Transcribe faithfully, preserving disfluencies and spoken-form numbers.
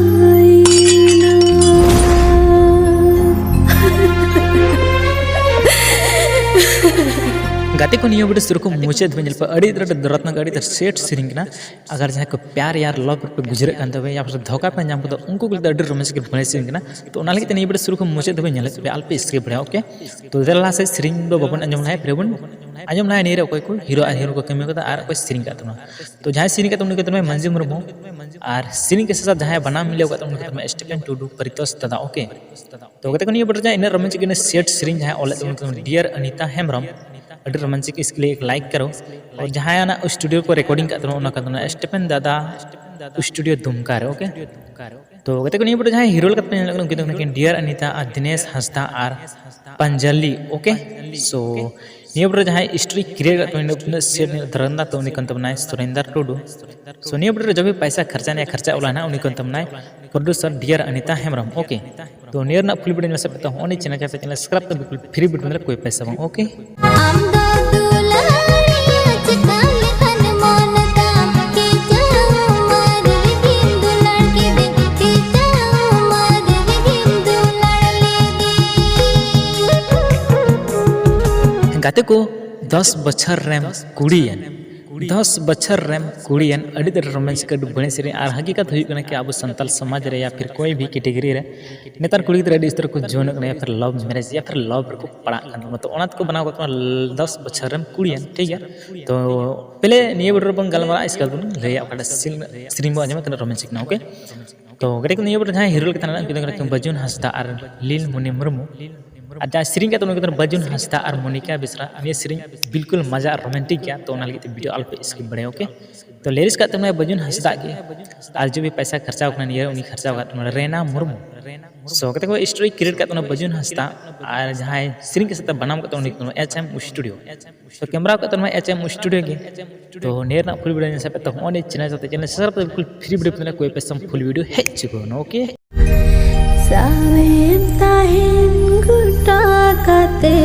ᱥᱟᱦᱟᱭᱮᱱᱟ᱾ ᱜᱟᱛᱮ ᱠᱚ, ᱱᱤᱭᱟᱹ ᱵᱷᱤᱰᱤᱭᱳ ᱥᱩᱨᱩ ᱠᱷᱚᱱ ᱢᱩᱪᱟᱹᱫ ᱫᱷᱟᱹᱵᱤᱡ ᱧᱮᱞ ᱯᱮ, ᱟᱹᱰᱤ ᱩᱛᱟᱹᱨ ᱫᱚᱨᱚᱫᱱᱟᱠ, ᱟᱹᱰᱤ ᱩᱛᱟᱹᱨ ᱥᱮᱴ ᱥᱮᱨᱮᱧ ᱠᱟᱱᱟ᱾ ᱟᱜᱟᱨ ᱡᱟᱦᱟᱸᱭ ᱠᱚ ᱯᱭᱟᱨ ᱭᱟᱨ ᱞᱚᱵᱷ ᱯᱮ ᱵᱩᱡᱷᱟᱹᱣ ᱠᱟᱱ ᱛᱟᱯᱮ, ᱭᱟ ᱯᱷᱤᱨ ᱫᱷᱳᱠᱟ ᱯᱮ ᱧᱟᱢ ᱠᱟᱫᱟ, ᱩᱱᱠᱩ ᱠᱚ ᱞᱟᱹᱜᱤᱫ ᱟᱹᱰᱤ ᱨᱚᱢᱚᱡᱽ ᱜᱮ ᱵᱷᱟᱹᱞᱟᱹᱭ ᱥᱮᱨᱮᱧ ᱠᱟᱱᱟ᱾ ᱛᱚ ᱚᱱᱟ ᱞᱟᱹᱜᱤᱫ ᱛᱮ ᱱᱤᱭᱟᱹ ᱵᱷᱤᱰᱤᱭᱳ ᱥᱩᱨᱩ ᱠᱷᱚᱱ ᱢᱩᱪᱟᱹᱫ ᱫᱷᱟᱹᱵᱤᱡ ᱧᱮᱞ ᱯᱮ, ᱟᱞᱚᱯᱮ ᱥᱠᱤᱯ ᱵᱟᱲᱟᱭᱟ, ᱳᱠᱮ? ᱛᱚ ᱫᱮᱞᱟ ᱞᱟᱦᱟ ᱥᱮᱫ ᱥᱮᱨᱮᱧ ᱫᱚ ᱵᱟᱵᱚᱱ ᱟᱸᱡᱚᱢ ᱞᱟᱦᱟᱭᱟ, ᱯᱷᱤᱨ ᱵᱚᱱ ᱟᱸᱡᱚᱢ ᱞᱟᱦᱟᱭᱟ ᱱᱤᱭᱟᱹ ᱨᱮ ᱚᱠᱚᱭ ᱠᱚ ᱦᱤᱨᱳ ᱟᱨ ᱦᱤᱨᱳᱭᱤᱱ ᱠᱚ ᱠᱟᱹᱢᱤ ᱠᱟᱫᱟ ᱟᱨ ᱚᱠᱚᱭ ᱥᱮᱨᱮᱧ ᱠᱟᱫ ᱛᱟᱵᱚᱱᱟ᱾ ᱛᱚ ᱡᱟᱦᱟᱸᱭ ᱥᱮᱨᱮᱧ ᱠᱟᱫ ᱛᱟᱵᱚᱱᱟ ᱩᱱᱤ ᱠᱟᱱ ᱛᱟᱵᱚᱱᱟᱭ ᱢᱟᱹᱡᱷᱤ ᱢᱩᱨᱢᱩ, ᱟᱨ ᱥᱮᱨᱮᱧ ᱠᱮ ᱥᱟᱛ ᱥᱟᱛ ᱡᱟᱦᱟᱸᱭ ᱵᱟᱱᱟᱢ ᱢᱤᱞᱟᱹᱣ ᱠᱟᱫ ᱛᱟᱵᱚᱱᱟ ᱩᱱᱤ ᱠᱟᱱ ᱛᱟᱵᱚᱱᱟᱭ ᱥᱴᱤᱯᱷᱮᱱ ᱴᱩᱰᱩ ᱯᱟᱨᱤᱛᱳᱥ ᱫᱟᱫᱟ, ᱳᱠᱮ? ᱛᱚ ᱜᱟᱛᱮ ᱠᱚ, ᱱᱤᱭᱟᱹ ᱵᱷᱤᱰᱤᱭᱳ ᱨᱮ ᱡᱟᱦᱟᱸ ᱤᱱᱟᱹᱜ ᱨᱚᱢᱚᱡᱽ ᱜᱮ ᱤᱱᱟᱹᱜ ᱥᱮᱴ ᱥᱮᱨᱮᱧ ᱡᱟᱦᱟᱸᱭ ᱚᱞᱮᱫ ᱛᱟᱵᱚᱱᱟ ᱰᱤᱭᱟᱨ ᱚᱱᱤᱛᱟ ᱦᱮᱢᱵᱨᱚᱢ, ᱟᱹᱰᱤ ᱨᱚᱢᱟᱱᱪᱤᱠ, ᱤᱥᱠᱮ ᱞᱤᱭᱮ ᱮᱠ ᱞᱟᱭᱤᱠ ᱠᱟᱨᱳ᱾ ᱟᱨ ᱡᱟᱦᱟᱸᱭ ᱚᱱᱟ ᱥᱴᱩᱰᱤᱭᱳ ᱠᱚ ᱨᱮᱠᱚᱨᱰᱤᱝ ᱠᱟᱜ ᱛᱟᱵᱚᱱᱟ ᱚᱱᱟ ᱠᱟᱱ ᱛᱟᱵᱚᱱᱟ ᱥᱴᱤᱯᱷᱮᱱ ᱫᱟᱫᱟ ᱥᱴᱩᱰᱤᱭᱳ ᱫᱩᱢᱠᱟ ᱨᱮ, ᱳᱠᱮ? ᱛᱚ ᱜᱟᱛᱮ ᱠᱚ, ᱱᱤᱭᱟᱹ ᱵᱷᱤᱰᱤᱭᱳ ᱡᱟᱦᱟᱸᱭ ᱦᱤᱨᱳ ᱞᱮᱠᱟᱛᱮ ᱧᱮᱞᱚᱜ ᱠᱟᱱᱟ ᱩᱱᱠᱤᱱ ᱫᱚ ᱠᱟᱱᱟ ᱠᱤᱱ ᱰᱤᱭᱟᱨ ᱚᱱᱤᱛᱟ ᱟᱨ ᱫᱤᱱᱮᱥ ᱦᱟᱸᱥᱫᱟ ᱟᱨ ᱯᱟᱧᱡᱟᱞᱤ, ᱳᱠᱮ? ᱥᱳ ᱱᱤᱭᱟᱹ ᱵᱷᱤᱰᱤᱭᱳ ᱨᱮ ᱡᱟᱦᱟᱸᱭ ᱥᱴᱳᱨᱤ ᱠᱨᱤᱭᱮᱴ ᱠᱟᱜ ᱛᱟᱵᱚᱱᱟ ᱩᱱᱟᱹᱜ ᱥᱮᱴ ᱩᱱᱟᱹᱜ ᱫᱷᱟᱨᱟᱱᱫᱟ, ᱛᱚ ᱩᱱᱤ ᱠᱟᱱ ᱛᱟᱵᱚᱱᱟᱭ ᱥᱩᱨᱮᱱᱫᱟᱨ ᱴᱩᱰᱩ᱾ ᱥᱳ ᱱᱤᱭᱟᱹ ᱵᱷᱤᱰᱤᱭᱳ ᱨᱮ ᱡᱚᱵᱤ ᱯᱟᱭᱥᱟ ᱠᱷᱟᱨᱪᱟ ᱱᱤᱭᱟ ᱠᱷᱟᱨᱪᱟ ᱚᱞᱟ ᱦᱮᱱᱟᱜ, ᱩᱱᱤ ᱠᱟᱱ ᱛᱟᱵᱚᱱᱟᱭ ᱯᱨᱚᱰᱩᱥᱟᱨ ᱰᱤᱭᱟᱨ ᱚᱱᱤᱛᱟ ᱦᱮᱢᱵᱨᱚᱢ, ᱳᱠᱮ? ᱛᱚ ᱱᱤᱭᱟᱹ ᱨᱮᱱᱟᱜ ᱯᱷᱩᱞ ᱵᱷᱤᱰᱤᱭᱳ ᱧᱮᱞ ᱥᱟᱯᱮ ᱛᱚ ᱦᱚᱸᱜᱼᱚᱭ ᱱᱤᱭᱟᱹ ᱪᱮᱱᱮᱞ ᱪᱮᱱᱮᱞ ᱥᱟᱵᱥᱠᱨᱟᱭᱤᱵ ᱛᱟᱵᱚ ᱵᱤᱞᱠᱩᱞ ᱯᱷᱨᱤ ᱵᱤᱞᱠᱩᱞ ᱠᱳᱭ ᱯᱚᱭᱥᱟ ᱵᱟᱝ, ᱳᱠᱮ? ᱟᱢ ᱫᱚ ᱫᱩᱞᱟᱹᱲᱤᱭᱟᱹ ᱪᱮᱛᱟᱱ ᱞᱮᱠᱟᱱ ᱢᱚᱱ ᱛᱟᱢ, ᱠᱮᱪᱟᱣ ᱢᱟᱨᱮ ᱜᱮᱢ ᱫᱩᱞᱟᱹᱲ ᱠᱮᱫᱮ, ᱠᱮᱪᱟᱣ ᱢᱟᱨᱮ ᱜᱮᱢ ᱫᱩᱞᱟᱹᱲ ᱞᱮᱫᱮ᱾ ᱜᱟᱛᱮ ᱠᱚ, ᱫᱚᱥ ᱵᱚᱪᱷᱚᱨ ᱨᱮᱢ ᱠᱩᱲᱤᱭᱮᱱ, ᱫᱚᱥ ᱵᱚᱪᱷᱚᱨ ᱨᱮᱢ ᱠᱩᱲᱤᱭᱮᱱ, ᱟᱹᱰᱤ ᱛᱮᱫ ᱨᱳᱢᱟᱱᱥ ᱟᱹᱰᱤ ᱵᱟᱹᱲᱤᱡ ᱥᱮᱨᱮᱧ᱾ ᱟᱨ ᱦᱟᱹᱠᱤᱠᱟᱛ ᱦᱩᱭᱩᱜ ᱠᱟᱱᱟ ᱠᱤ ᱟᱵᱚ ᱥᱟᱱᱛᱟᱲ ᱥᱚᱢᱟᱡᱽ ᱨᱮ ᱭᱟ ᱯᱷᱤᱨ ᱠᱳᱭ ᱵᱷᱤ ᱠᱮᱴᱮᱜᱚᱨᱤ ᱨᱮ ᱱᱮᱛᱟᱨ ᱠᱩᱲᱤ ᱜᱤᱫᱽᱨᱟᱹ ᱟᱹᱰᱤ ᱩᱥᱛᱟᱹᱨ ᱠᱚ ᱡᱩᱣᱟᱹᱱᱚᱜ ᱠᱟᱱᱟ, ᱭᱟ ᱯᱷᱤᱨ ᱞᱚᱵᱷ ᱢᱮᱨᱮᱡᱽ ᱭᱟ ᱯᱷᱤᱨ ᱞᱚᱵᱷ ᱨᱮᱠᱚ ᱯᱟᱲᱟᱜ ᱠᱟᱱ ᱛᱟᱵᱚᱱᱟ᱾ ᱛᱚ ᱚᱱᱟ ᱛᱮᱠᱚ ᱵᱮᱱᱟᱣ ᱠᱟᱜ ᱛᱟᱵᱚᱱᱟ ᱫᱚᱥ ᱵᱚᱪᱷᱚᱨ ᱨᱮᱢ ᱠᱩᱲᱤᱭᱮᱱ, ᱴᱷᱤᱠ ᱜᱮᱭᱟ? ᱛᱚ ᱯᱮᱞᱮ ᱱᱤᱭᱟᱹ ᱵᱷᱤᱰᱤᱭᱳ ᱨᱮᱵᱚᱱ ᱜᱟᱞᱢᱟᱨᱟᱜᱼᱟ, ᱤᱥᱠᱮ ᱵᱟᱫ ᱵᱚᱱ ᱞᱟᱹᱭᱟ ᱚᱠᱟᱴᱟᱜ ᱥᱮᱨᱮᱧ ᱵᱚᱱ ᱟᱸᱡᱚᱢᱟ ᱛᱤᱱᱟᱹᱜ ᱨᱳᱢᱟᱱᱴᱤᱠ ᱠᱟᱱᱟ, ᱳᱠᱮ? ᱛᱚ ᱜᱟᱛᱮ ᱠᱚ, ᱱᱤᱭᱟᱹ ᱵᱷᱤᱰᱤᱭᱳ ᱨᱮ ᱡᱟᱦᱟᱸᱭ ᱦᱤᱨᱳ ᱞᱮᱠᱟ ᱛᱟᱦᱮᱱᱟ ᱩᱱᱠᱤᱱ ᱫᱚ ᱠᱟᱱᱟ ᱠᱤᱱ ᱵᱟᱹᱡᱩᱱ ᱦᱟᱸᱥᱫᱟ ᱟᱨ ᱞᱤᱞ ᱢᱩᱱᱤ ᱢᱩᱨᱢᱩ᱾ ᱟᱨ ᱡᱟᱦᱟᱸᱭ ᱥᱮᱨᱮᱧ ᱠᱟᱜ ᱛᱟᱵᱚᱱᱟ ᱩᱱᱠᱤᱱ ᱫᱚ ᱵᱟᱹᱡᱩᱱ ᱦᱟᱸᱥᱫᱟ ᱟᱨ ᱢᱚᱱᱤᱠᱟ ᱵᱮᱥᱨᱟ᱾ ᱱᱤᱭᱟᱹ ᱥᱮᱨᱮᱧ ᱵᱤᱞᱠᱩᱞ ᱢᱟᱡᱟ ᱟᱨ ᱨᱳᱢᱟᱱᱴᱤᱠ ᱜᱮᱭᱟ, ᱛᱚ ᱚᱱᱟ ᱞᱟᱹᱜᱤᱫ ᱛᱮ ᱵᱷᱤᱰᱤᱭᱳ ᱟᱞᱚᱯᱮ ᱥᱠᱤᱯ ᱵᱟᱲᱟᱭᱟ, ᱳᱠᱮ? ᱛᱚ ᱞᱤᱨᱤᱠᱥ ᱠᱟᱜ ᱛᱟᱵᱚᱱᱟᱭ ᱵᱟᱹᱡᱩᱱ ᱦᱟᱸᱥᱫᱟ ᱜᱮ, ᱟᱨ ᱡᱚᱵᱤ ᱯᱚᱭᱥᱟ ᱠᱷᱚᱨᱪᱟ ᱠᱟᱱᱟ ᱱᱤᱭᱟᱹ ᱩᱱᱤ ᱠᱷᱚᱨᱪᱟ ᱠᱟᱜ ᱛᱟᱵᱚᱱᱟ ᱨᱮᱱᱟ ᱢᱩᱨᱢᱩ᱾ ᱥᱳ ᱜᱟᱛᱮ ᱠᱚ, ᱥᱴᱳᱨᱤ ᱠᱨᱤᱭᱮᱴ ᱠᱟᱜ ᱛᱟᱵᱚᱱᱟ ᱵᱟᱹᱡᱩᱱ ᱦᱟᱸᱥᱫᱟ, ᱟᱨ ᱡᱟᱦᱟᱸᱭ ᱥᱮᱨᱮᱧ ᱠᱟᱜ ᱥᱟᱶᱛᱮ ᱵᱟᱱᱟᱢ ᱠᱟᱜ ᱛᱟᱵᱚᱱᱟ ᱩᱱᱤ ᱠᱟᱱᱟ ᱮᱪ ᱮᱢ ᱥᱴᱩᱰᱤᱭᱳ᱾ ᱛᱚ ᱠᱮᱢᱮᱨᱟ ᱠᱟᱜ ᱛᱟᱵᱚᱱᱟ ᱮᱪ ᱮᱢ ᱥᱴᱩᱰᱤᱭᱳ ᱜᱮ᱾ ᱛᱚ ᱱᱤᱭᱟᱹ ᱨᱮᱱᱟᱜ ᱯᱷᱩᱞ ᱵᱷᱤᱰᱤᱭᱳ ᱧᱮᱞ ᱥᱟᱯᱮ ᱛᱚ ᱦᱚᱸᱜᱼᱚᱭ ᱱᱤᱭᱟᱹ ᱪᱮᱱᱮᱞ ᱥᱟᱶᱛᱮ ᱪᱮᱱᱮᱞ ᱥᱟᱵᱥᱠᱨᱟᱭᱤᱵ ᱵᱤᱞᱠᱩᱞ ᱯᱷᱨᱤ ᱵᱷᱤᱰᱤᱭᱳ ᱯᱮ ᱧᱮᱞᱟ, ᱠᱳᱭ ᱯᱚᱭᱥᱟ ᱯᱷᱩᱞ ᱵᱷᱤᱰᱤᱭᱳ ᱦᱮᱡ ᱪᱩᱠᱟᱹᱣ ᱱᱟ, ᱳᱠᱮ? ᱥᱟᱵᱮᱢ ᱛᱟᱦᱮᱱ ᱜᱚᱴᱟ ᱠᱟᱛᱮ᱾